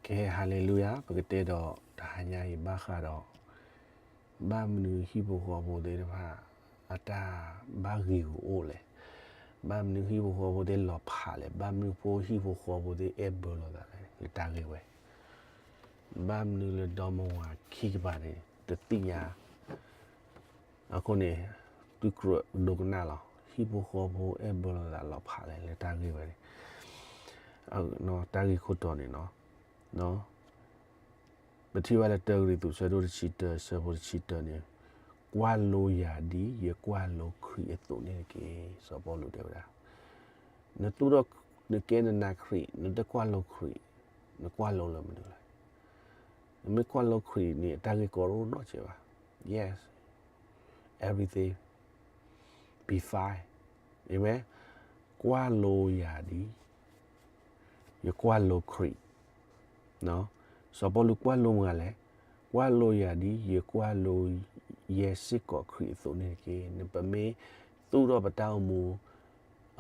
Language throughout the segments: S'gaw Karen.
ကဲ ဟါလ့လူယၤ, ပကတဲဒီးတဟါညါအံၤဘၣ်ဃးဒီး ဘၣ်မနုၤဟံၣ်ဖိဃီဖိသ့ၣ်တဖၣ် အတၢ်ဘၣ်ဂ့ၤဂ့ၤအိၣ်လဲၣ်. ဘၣ်မနုၤဟံၣ်ဖိဃီဖိသ့ၣ်လီၤဖးလဲၣ်. ဘၣ်မနုၤဖိဟံၣ်ဖိဃီဖိသ့ၣ်အဲၣ်ဘၢလိာ်သးလဲၣ် လၢတၢ်ဂ့ၢ်ဝဲ. ဘၣ်မနုၤလၢဒီမါဝၤခံကပၤန့ၣ် တသ့ၣ်ညါ အဃိန့ၣ် သုကြၢးဒိကနၣ်လီၤ. ဟံၣ်ဖိဃီဖိအဲၣ်ဘၢလိာ်သးလီၤဖးလဲၣ် လၢတၢ်ဂ့ၢ်ဝဲန့ၣ်, တၢ်ဂ့ၢ်ခိၣ်တီန့ၣ်နီၤ. ပထံၣ်ဘၣ်လၢတၢကရံၣ်သူး ဆၢဒိၣ်တဆံတၢ ဆၢဖိတဆံတၢန့ၣ်, ကွၢ်လိယၤဒ်ယကွၢ်လိခရံာ်အသိးန့ၣ်တက့ၢ်, စီၤပီလူးတဲဝဲဒၣ်. နသူၣ်ထီၣ် နကဲနနာ်ခရံာ် နတကွၢ်လိခရံာ်, နကွၢ်လိလၢမနုၤလဲၣ်. နမ့ၢ်ကွၢ်လိခရံာ်န့ၣ် အတၢ်ဂ့ၢ်ကီတအိၣ်နီတစဲးဘၣ်. Yes, everything be fine. Amen. ကွၢ်လိယၤဒ် ယကွၢ်လိခရံာ်. စီၤပီလူးကွၢ်လိမတၤလဲၣ်. ကွၢ်လိယၤဒ်ယကွၢ်လိ ယဲစ့ၢ်ကီးခရံာ်အသိးန့ၣ်တက့ၢ်. နပမ့ၢ်သူၣ်ထီၣ်ပတၢ်အိၣ်မူ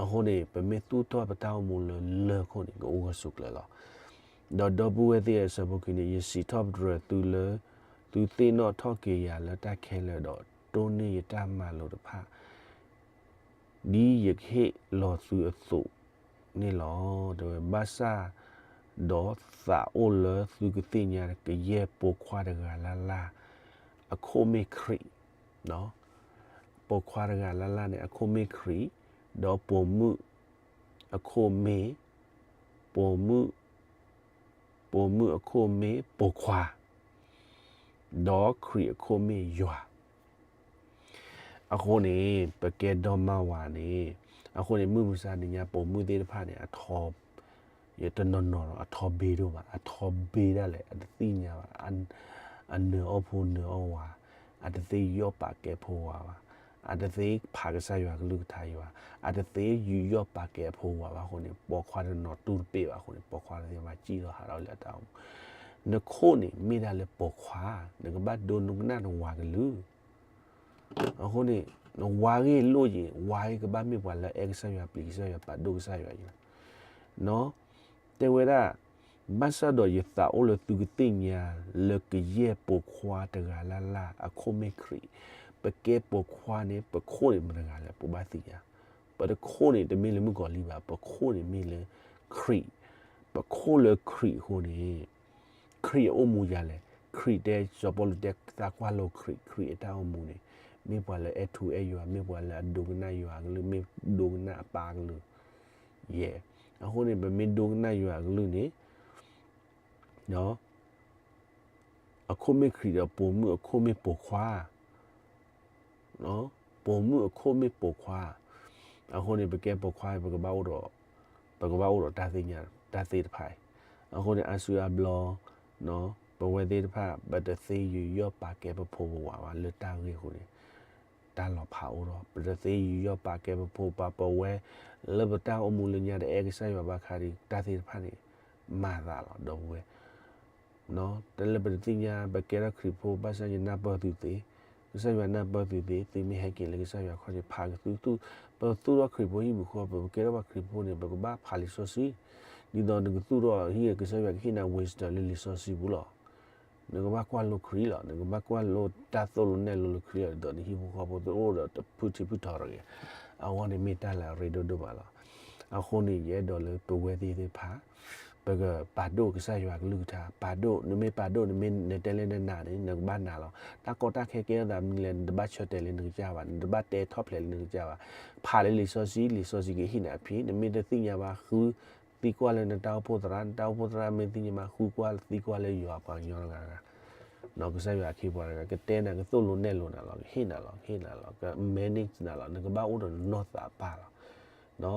အဃိန့ၣ် ပမ့ၢ်သူၣ်ထီၣ်ပတၢ်အိၣ်မူလၢလၢၢ်ခိၣ်န့ၣ် ကအိၣ်ဂၢၢ်ဆိးကျၢၤလီၤ. ဒီးဒီပုၢ်ဝဲၢ်သ့ၣ်ဧၢ, ဆၢဖိခံန့ၣ်, ယစံးထီၣ်ပတြၢၤသုလၢ သုသ့ၣ်နီၣ်ထီၣ်က့ၤယၤလၢတၢ်ခဲလၢာ်ဒီး တိၢ်န့ၢ်ယတၢ်မၤလိာ်တဖၣ် ဒ်ယကဟ့ၣ်လီၤသုအသိးန့ၣ်လီၤ. တဲဝဲ ဘၣ်ဆၣ်ဒီးသးအိၣ်လၢသုကသ့ၣ်ညါ ကယဲၢ်ပိာ်ခွါတဂၤလၢ်လၢ် အခိၣ်မ့ၢ်ခရံာ်, ပိာ်ခွါတဂၤလၢ်လၢ်န့ၣ် အခိၣ်မ့ၢ်ခရံာ်, ဒီးပိာ်မုၣ်အခိၣ်မ့ၢ်, ပိာ်မုၣ်, ပိာ်မုၣ်အခိၣ်မ့ၢ်ပိာ်ခွါ, ဒီးခရံာ်အခိၣ်မ့ၢ်ယွၤ. အဃိန့ၣ် ပကဲဒီမါဝၤန့ၣ်, အဃိန့ၣ် မုၢ်မဆါတနံၤညါ ပိာ်မုၣ်သ့ၣ်တဖၣ်န့ၣ် အထီ, ယတနီၤနီၤဒီး အထီဘ့ဒိၣ်ဘၣ်, အထီဘ့ဒၣ်လဲာ် အတသ့ၣ်ညါဘၣ်, အနၢၤအီၣ်ဖိနၢၤအီၣ်ဝၤ, အတသ့ယူးယီၣ်ပာ်ကဲဖိဝၤဘၣ်, အတသ့ဖးကစၢ်ယွၤကလုၢ်ကထါယွၤ, အတသ့ယူးယီၣ်ပာ်ကဲအဖိဝၤဘၣ်အဃိန့ၣ် ပိာ်ခွါတနီၤတူၢ်တပ့ၢ်ဘၣ်အဃိန့ၣ် ပိာ်ခွါတသ့ဘၣ် စံၣ်လီၤဟးထီၣ်လၢအတၢ်အိၣ်မူ. နခိၣ်န့ၣ်မ့ၢ်ဒၣ်လၢပိာ်ခွါ, နကဘၣ်ဒိနကနၣ်နဝၤကလုၢ် အဃိန့ၣ် နဝၤဂ့ၢ်လိၣ်ယံၤ, ဝၤဂ့ၢ်ကဘၣ်မ့ၢ်ပှၤလၢအအဲၣ်ကစၢ်ယွၤ ပျံၤကစၢ်ယွၤ ပာ်ဒိၣ်ကစၢ်ယွၤယံၤလီၤ. တဲဝဲဒၣ်, ဘၣ်ဆၣ်ဒီးယသးအိၣ်လၢသုကသ့ၣ်ညါ လၢကယဲၢ်ပိာ်ခွါတဂၤလၢ်လၢ် အခိၣ်မ့ၢ်ခရံာ်. ပကဲပိာ်ခွါန့ၣ် ပခိၣ်န့ၣ်မတဂၤလဲၣ် ပဘၣ်သ့ၣ်ညါ. ပတခိၣ်န့ၣ် တမ့ၢ်လၢမုၣ်ကီၤလံၢ်ဘၣ်, ပခိၣ်န့ၣ်မ့ၢ်လၢခရံာ်. ပခိၣ်လၢခရံာ်အဃိန့ၣ် ခရံာ်အအိၣ်မူယၤလဲၣ်. ခရံာ်တဲ စီၤပီလူးတဲ သးကွၢ်လိခရံာ်, ခရံာ်အတၢ်အိၣ်မူန့ၣ် မ့ၢ်ပှၤလၢအဲၣ်ထူအဲၣ်ယွၤ, မ့ၢ်ပှၤလၢအဒိကနၣ်ယွၤအကလုၢ်, မ့ၢ်ဒိကနၣ်အပၢ်ကလုၢ်. ယဲ, အဃိန့ၣ် ပမ့ၢ်ဒိကနၣ်ယွၤအကလုၢ်န့ၣ် အခိၣ်မ့ၢ်ခရံာ်ဒီး ပိာ်မုၣ်အခိၣ်မ့ၢ်ပိာ်ခွါ. ပိာ်မုၣ်အခိၣ်မ့ၢ်ပိာ်ခွါ. အဃိန့ၣ် ပကဲပိာ်ခွါ ပကဘၣ်အိၣ်ဒီး, ပကဘၣ်အိၣ်ဒီးတၢ်သ့ၣ်ညါ တၢ်သ့ၣ်တဖၣ်အံၤ. အဃိန့ၣ် အါစုအါဘျီ ပဝဲသ့ၣ်တဖၣ် ပတသ့ယူးယီၣ်ပာ်ကဲပဖိပဝၤဘၣ် လၢတၢ်ဂ့ၢ်အဃိန့ၣ် တၢ်လီၤဖးအိၣ်ဒီး ပတသ့ယူးယီၣ်ပာ်ကဲပဖိပဝၤ ပဝဲလၢပတၢ်အိၣ်မူလၢညါတအဲၣ်ကစၢ်ယွၤဘၣ်ခါဒီး တၢ်သ့ၣ်တဖၣ်န့ၣ် မၤသးလီၤ ဒီပုၢ်ဝဲၢ်. တၢ်လၢပတသ့ၣ်ညါ ပကဲထီၣ်ခရံာ်ဖိ ဘၣ်ဆၣ်ယနၢ်ပၢၢ်သုသ့, ကစၢ်ယွၤနၢ်ပၢၢ်သုသ့, သုမ့ၢ်ဟဲက့ၤလၢကစၢ်ယွၤခီၣ်ထံး ဖးကသုသူၣ်, ပသူၣ်ထီၣ်ခရံာ်ဖိဟံၣ်ပူၤဃီ ပကဲထီၣ်ဘၣ်ခရံာ်ဖိန့ၣ် ပကဘၣ်ဖးလံာ်စီဆှံ, ဒ်သိးနကသူၣ်ထီၣ်ဟံၣ် ကစၢ်ယွၤကဟ့ၣ်နၤ wisdom လၢလံာ်စီဆှံပူၤလီၤ. နကဘၣ်ကွၢ်လိခရံာ်လီၤ, နကဘၣ်ကွၢ်လိတၢ်သိၣ်လိနဲၣ်လိလၢခရံာ်လီၤ ဒ်သိးနဟံၣ်ဖိဃီဖိတအိၣ်ဒီးတဖုထံဖုထီတဂ့ၤ. အဝဲန့ၣ်မ့ၢ်တၢ်လၢအရ့ဒိၣ်ဒိၣ်မးလီၤ. အဃိန့ၣ် ယအဲၣ်ဒိးလၢပဝဲသ့ၣ်သ့ၣ်တဖၣ် ပကပာ်ဒိၣ်ကစၢ်ယွၤကလုၢ်ကထါ, ပာ်ဒိၣ်, နမ့ၢ်ပာ်ဒိၣ် နမ့ၢ်နတဲလၢနနာ်န့ၣ် နကဘၣ်နာ်လီၤ. တၢ်ကီတၢ်ခဲကဲထီၣ်သးမနုၤလဲၣ် နတဘၣ်ဆၢတဲာ်လၢနကစၢ်ဘၣ်, နတဘၣ်တဲထီၣ်ဖျဲးလၢနကစၢ်ဘၣ်. ဖးလၢလံာ်စီဆှံ, လံာ်စီဆှံကဟ့ၣ်နၤအဖြေ, နမ့ၢ်တသ့ၣ်ညါဘၣ် ဃုသံကွၢ်လၢနတၢ်အိၣ်ဖှိၣ်သရၣ်, နတၢ်အိၣ်ဖှိၣ်သရၣ်မ့ၢ်သ့ၣ်ညါဘၣ် ဃုကွၢ်သံကွၢ်လၢယွၤပှၤကညီတဂၤတဂၤ ကစၢ်ယွၤအခ့အပှၤတဂၤ ကတဲနၤကသိၣ်လိနဲၣ်လိနၤလီၤ, ကဟ့ၣ်နၤလီၤ, ကဟ့ၣ်နၤလီၤ, က manage နၤလီၤ, နကဘၣ်အိၣ်ဒီးနနီၢ်သးပၢ်လီၤ.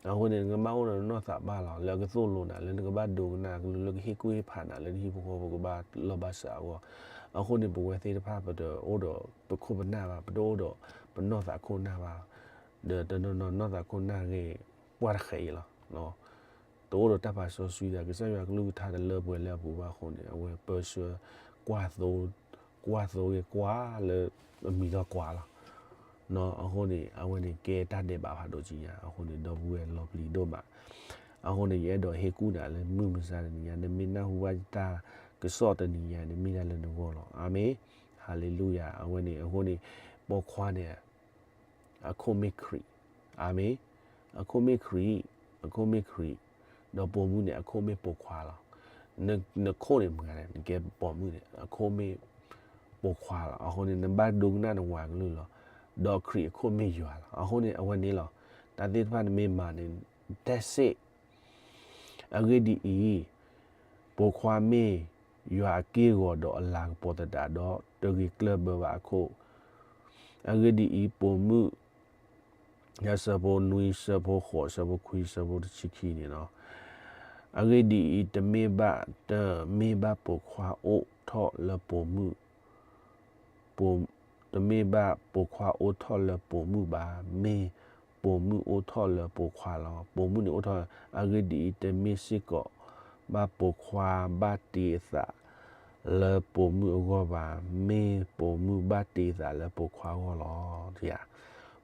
အဃိန့ၣ် နကဘၣ်အိၣ်ဒီးနနီၢ်သးပၢ်လီၤ, လၢအကသိၣ်လိနၤ, လၢနကဘၣ်ဒိကနၣ်အကလုၢ်, လၢကဟ့ၣ်ကူၣ်ဟ့ၣ်ဖးနၤ, လၢနဟံၣ်ဖိဃီဖိကဘၣ်လီၢ်ဘၣ်စးအဂီၢ်. အဃိန့ၣ် ပဝဲသ့ၣ်တဖၣ် ပတအိၣ်ဒီးပခိၣ်ပနၢ်ဘၣ်, ပတအိၣ်ဒီးပနီၢ်သးခိၣ်နၢ်ဘၣ်, ဒီးတနီၤနီၤနီၢ်သးခိၣ်နၢ်ဂ့ၤ ပှၢ်တဃဲးအံၤလီၤ. တအိၣ်ဒီးတၢ်ပာ်စီဆှံဒီး ကစၢ်ယွၤကလုၢ်ကထါတလၢပှဲၤလၢအပူၤဘၣ်အဃိန့ၣ် အဝဲပၢဆှၢ ကွၢ်သိ, ကွၢ်သိဂ့ၤကွၢ်လၢအမံၤထီၣ်ကွၢ်လီၤ. အဃိန့ၣ် အဝဲန့ၣ်ကဲတၢ်ဒဲးဘးဖးဒိၣ်ကံညါ, အဃိန့ၣ် ဒီပုၢ်ဝဲၢ်လီၤပျံၤဒိၣ်မး. အဃိန့ၣ် ယအဲၣ်ဒိးဟ့ၣ်ကူၣ်နၤလၢမုၢ်မဆါတနံၤညါ နမ့ၢ်နၢ်ဟူဘၣ်ယတၢ်ကစီၣ်တနံၤညါန့ၣ် မ့ၢ်ဒၣ်လၢနဂီၢ်လီၤ. အၤမ့ၣ်, ဟၤလ့လူယၤ. အဝဲန့ၣ် အဃိန့ၣ် ပိာ်ခွါန့ၣ် အခိၣ်မ့ၢ်ခရံာ်, အၤမ့ၣ်, အခိၣ်မ့ၢ်ခရံာ်, အခိၣ်မ့ၢ်ခရံာ်, ဒီးပိာ်မုၣ်န့ၣ် အခိၣ်မ့ၢ်ပိာ်ခွါလီၤ. နခိၣ်န့ၣ်မတၤလဲၣ်, နကဲပိာ်မုၣ်န့ၣ် အခိၣ်မ့ၢ်ပိာ်ခွါလီၤ. အဃိန့ၣ် နဘၣ်ဒိကနၣ်နဝၤကလုၢ်လီၤ. ဒီးခရံာ်အခိၣ်မ့ၢ်ယွၤလီၤ. အဃိန့ၣ် အဝဲန့ၣ်လီၤ. တၢ်သ့ၣ်တဖၣ်နမ့ၢ်မၤန့ၣ် တၢ်စ့ၢ် အဂ့ၢ်ဒ်အံၤ, ပိာ်ခွါမ့ၢ်ယွၤအက့ၢ်အဂီၤဒီးအလၤကပီၤသတးဒီး တဂ့ၤကျၢၢ်ဘၢဘၣ်အခိၣ်. အဂ့ၢ်ဒ်အံၤ, ပိာ်မုၣ် ဆၢဖိနွံ, ဆၢဖိဃိး, ဆၢဖိခွံ, ဆၢဖိတဆံခံန့ၣ်လီၤ. အဂ့ၢ်ဒ်အံၤ, တမ့ၢ်ဘၣ်, တမ့ၢ်ဘၣ်ပိာ်ခွါအိၣ်ထီၣ်လၢပိာ်မုၣ် ပိာ်, တမ့ၢ်ဘၣ်ပိာ်ခွါအိၣ်ထီၣ်လၢပိာ်မုၣ်ဘၣ်, မ့ၢ်ပိာ်မုၣ်အိၣ်ထီၣ်လၢပိာ်ခွါလီၤ. ပိာ်မုၣ်န့ၣ်အိၣ်ထီၣ်, အဂ့ၢ်ဒ်အံၤ, တမ့ၢ်စ့ၢ်ကီးဘၣ်ပိာ်ခွါဘၣ်တ့အသးလၢပိာ်မုၣ်အဂီၢ်ဘၣ်, မ့ၢ်ပိာ်မုၣ်ဘၣ်တ့အသးလၢပိာ်ခွါအဂီၢ်လီၤ.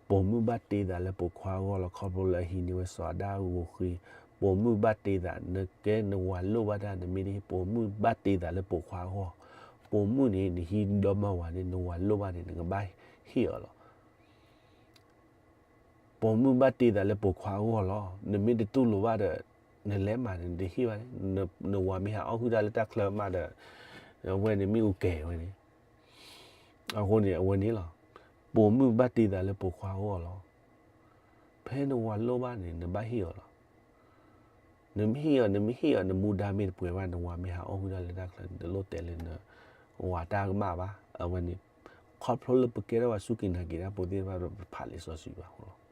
ပိာ်မုၣ်ဘၣ်တ့သးလၢပိာ်ခွါအဂီၢ်လီၤ. ခီဖျိလၢအဟံးန့ၢ်ဝဲစီၤအၤဒၣ်အဂီၤဃ့, ပိာ်မုၣ်ဘၣ်တ့သး, နကဲနဝၤလိၣ်ဘၣ်တၢ် နမ့ၢ်တဟ့ၣ်, ပိာ်မုၣ်ဘၣ်တ့သးလၢပိာ်ခွါအဂီၢ်. ပိာ်မုၣ်န့ၣ် နဟံးဒီမါဝၤန့ၣ် နဝၤလိၣ်ဘၣ်န့ၣ် နကဘၣ်ဟ့ၣ်အီၤလီၤ. ပိာ်မုၣ်ဘၣ်တ့သးလၢပိာ်ခွါအဂီၢ်လီၤ. နမ့ၢ်တတူၢ်လိာ်ဘၣ်ဒီး နလဲၤမးန့ၣ် နတဟ့ၣ်ဘၣ်န့ၣ်, နဝၤမ့ၢ်ဟးအီၣ်ဟုၣ်တၢ်လၢတၢ်ချၢမးဒီး အဝဲန့ၣ်မ့ၢ်အူကဲၤဝဲန့ၣ်. အဃိန့ၣ် အဝဲန့ၣ်လီၤ. ပိာ်မုၣ်ဘၣ်တ့သးလၢပိာ်ခွါအဂီၢ်လီၤ. ဖဲနဝၤလိၣ်ဘၣ်န့ၣ် နဘၣ်ဟ့ၣ်အီၤလီၤ. နမ့ၢ်ဟ့ၣ်အီၤ, နမ့ၢ်ဟ့ၣ်အီၤ နမူဒါမ့ၢ်တပှဲၤဘၣ်, နဝၤမ့ၢ်ဟးအီၣ်ဟုၣ်တၢ်လၢတၢ်ချၢန့ၣ် တလိၣ်တဲလၢနဝၤတၢ်ကမၣ်ဘၣ်. အဝဲန့ၣ် ခီဖျိလၢပကဲထီၣ်ပှၤစူၢ်က့ၤနာ်က့ၤတၢ်ဖိသ့ၣ်တဖၣ်ဒီး ပဖးလံာ်စီဆှံဘၣ်အဃိလီၤ.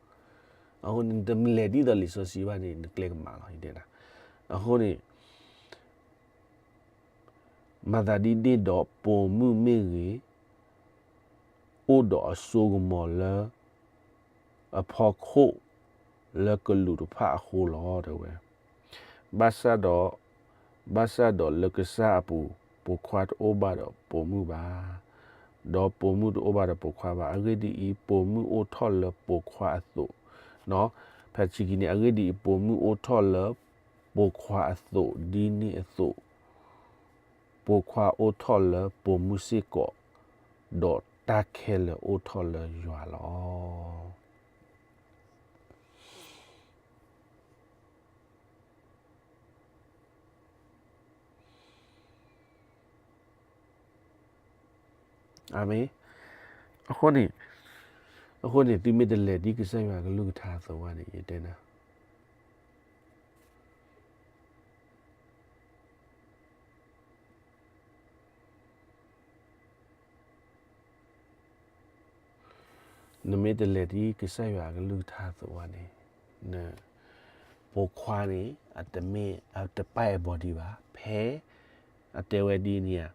အဃိန့ၣ် နတလဲၤဒ်သိးလံာ်စီဆှံဘၣ်န့ၣ် နကျဲကမၣ်လီၤ ယတဲဒၣ်. အဃိန့ၣ် မၤသးဒ်န့ၣ်ဒီး ပိာ်မုၣ်မ့ၢ်ဂ့ၤ, အိၣ်ဒီးအစိကမီၤလၢ အဖီခိၣ်လၢကလူးတဖၣ်အဃိလီၤ တဲဝဲ. ဘၣ်ဆၣ်ဒီး, ဘၣ်ဆၣ်ဒီးလၢကစၢ်အပူၤ ပိာ်ခွါတအိၣ်ဘၣ်ဒီးပိာ်မုၣ်ဘၣ်, ဒီးပိာ်မုၣ်တအိၣ်ဘၣ်ဒီးပိာ်ခွါဘၣ်. အဂ့ၢ်ဒ်အံၤ, ပိာ်မုၣ်အိၣ်ထီၣ်လၢပိာ်ခွါအသိး, ဖဲဆံခံန့ၣ်, အဂ့ၢ်ဒ်အံၤ, ပိာ်မုၣ်အိၣ်ထီၣ်လၢပိာ်ခွါအသိး, ဒ်န့ၣ်အသိး ပိာ်ခွါအိၣ်ထီၣ်လၢပိာ်မုၣ်စ့ၢ်ကီး, ဒီးတၢ်ခဲလၢာ်အိၣ်ထီၣ်လၢယွၤလီၤ. အၤမ့ၣ်. အဃိန့ၣ်, အဃိန့ၣ် သုမ့ၢ်တလဲၤဒ်ကစၢ်ယွၤကလုၢ်ကထါအသိးဘၣ်န့ၣ် ယတဲနၤ နမ့ၢ်တလဲၤဒ်ကစၢ်ယွၤအကလုၢ်ကထါအသိးဘၣ်န့ၣ်, ပိာ်ခွါန့ၣ် အတမ့ၢ်, အတပာ်အဲၣ်ဘီဒံးဘၣ်. ဖဲအတဲဝဲဒ်န့ၣ်ဧါ,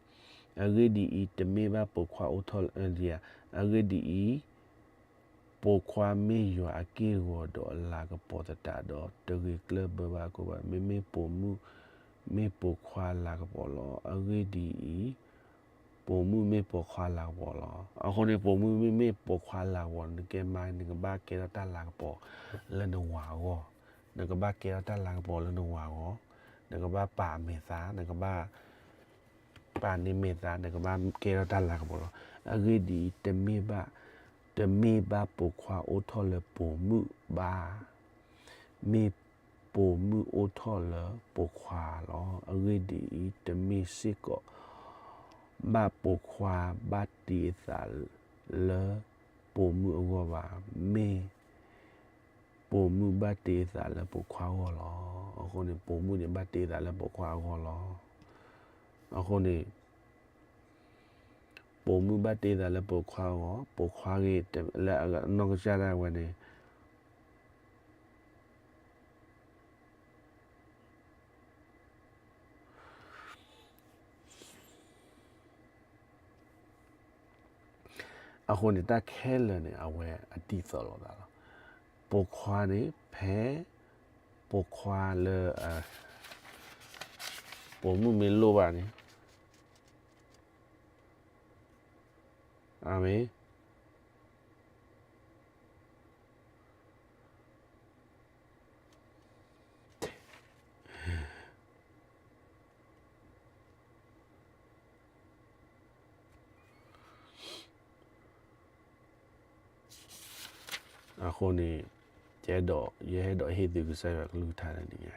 အဂ့ၢ်ဒ်အံၤ, တမ့ၢ်ဘၣ်ပိာ်ခွါအိၣ်ထီၣ်လၢ, အဂ့ၢ်ဒ်အံၤ, ပိာ်ခွါမ့ၢ်ယွၤအက့ၢ်အဂီၤဒီးအလၤကပီၤသတးဒီး တဂ့ၤကျၢၢ်ဘၢဘၣ်အခိၣ်ဘၣ်. မ့မ့ၢ်ပိာ်မုၣ်မ့ၢ်ပိာ်ခွါအလၤကပီၤလီၤ. အဂ့ၢ်ဒ်အံၤ, ပိာ်မုၣ်မ့ၢ်ပိာ်ခွါအလၤကပီၤလီၤ. အဃိန့ၣ် ပိာ်မုၣ်မ့မ့ၢ်ပိာ်ခွါအလၤကပီၤ နကဲမါ နကဘၣ်ကဲထီၣ်တၢ်လၤကပီၤလၢနဝၤအဂီၢ်, နကဘၣ်ကဲထီၣ်တၢ်လၤကပီၤလၢနဝၤအဂီၢ်, နကဘၣ်ပာ်မဲာ်သး, နကဘၣ် ပာ်န့ၢ်မဲာ်သး နကဘၣ်ကဲထီၣ်တၢ်လၤကပီၤလီၤ. အဂ့ၢ်ဒ်အံၤ, တမ့ၢ်ဘၣ်, တမ့ၢ်ဘၣ်ပိာ်ခွါအိၣ်ထီၣ်လၢပိာ်မုၣ်ဘၣ်, မ့ၢ်ပိာ်မုၣ်အိၣ်ထီၣ်လၢပိာ်ခွါလီၤ. အဂ့ၢ်ဒ်အံၤ, တမ့ၢ်စ့ၢ်ကီး ဘၣ်ပိာ်ခွါဘၣ်တ့အသးလၢပိာ်မုၣ်အဂီၢ်ဘၣ်, မ့ၢ် ပိာ်မုၣ်ဘၣ်တ့အသးလၢပိာ်ခွါအဂီၢ်လီၤ. အဃိန့ၣ် ပိာ်မုၣ်န့ၣ် ဘၣ်တ့အသးလၢပိာ်ခွါအဂီၢ်လီၤ. အဃိန့ၣ် ပိာ်မုၣ်ဘၣ်တ့အသးလၢပိာ်ခွါအဂီၢ်, ပိာ်ခွါဂ့ၤလၢအနီၢ်ကစၢ်ဒၣ်ဝဲန့ၣ် အဃိန့ၣ် တၢ်ခဲလၢာ်န့ၣ် အဝဲအတံၢ်သီၣ်လိာ်သးလီၤ. ပိာ်ခွါန့ၣ် ဖဲ ပိာ်ခွါလၢ ပိာ်မုၣ်မ့ၢ်လိၣ်ဘၣ်န့ၣ် အၤမ့ၣ်. အဃိန့ၣ် ယအဲၣ်ဒိး ယအဲၣ်ဒိးဟ့ၣ်သုကစၢ်ယွၤကလုၢ်ကထါတနံၤညါ.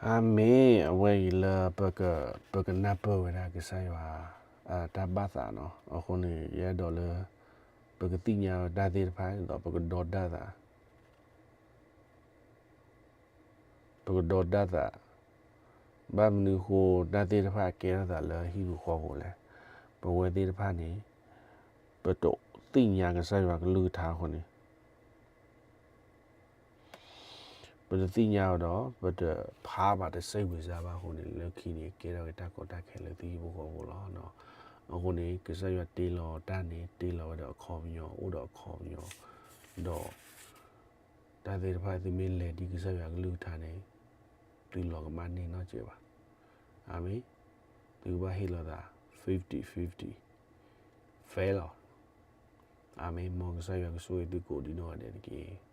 အၤမ့ၣ်, အဝဲအံၤလၢ ပကနၢ်ပၢၢ်ဝဲဒၣ်ကစၢ်ယွၤ တၢ်ဘၣ်သးနီၤ. အဃိန့ၣ် ယအဲၣ်ဒိးလၢ ပကသ့ၣ်ညါဝဲတၢ်သ့ၣ်တဖၣ်ဒ်သိး ပကဒီဒၣ်သး ပကဒီဒၣ်သး, ဘၣ်မနုၤဃိတၢ်သ့ၣ်တဖၣ်ကဲထီၣ်သးလၢဟံၣ်ပူၤဃီပူၤလဲၣ်. ပဝဲသ့ၣ်တဖၣ်န့ၣ် ပတသ့ၣ်ညါကစၢ်ယွၤကလုၢ်ကထါအဃိန့ၣ် ပတသ့ၣ်ညါအီၤဒီး ပတဖးဘၣ် တစဲးဝံၤစါဘၣ်အဃိန့ၣ် လၢခံန့ၣ် ကဲထီၣ်က့ၤတၢ်ကီတၢ်ခဲလၢသုဟံၣ်ဖိဃီဖိလီၤ. အဃိန့ၣ် ကစၢ်ယွၤတ့လီၤတၢ်န့ၣ် တ့လီၤဝဲဒီးအခီပညီ အိၣ်ဒီးအခီပညီ ဒီး တၢ်သ့ၣ်တဖၣ်သုမ့ၢ်လဲၤဒ်ကစၢ်ယွၤကလုၢ်ကထါန့ၣ် သုလီၤကမၣ်န့ၢ်နီတစဲးဘၣ်. အၤမ့ၣ်, သုကဘၣ်ဟ့ၣ်လီၤသး fifty fifty, fair လီၤ. အၤမ့ၣ်, မ်ကစၢ်ယွၤကဆိၣ်ဂ့ၤသုကိးဒံနီၢ်ဂၤဒဲးတက့ၢ်.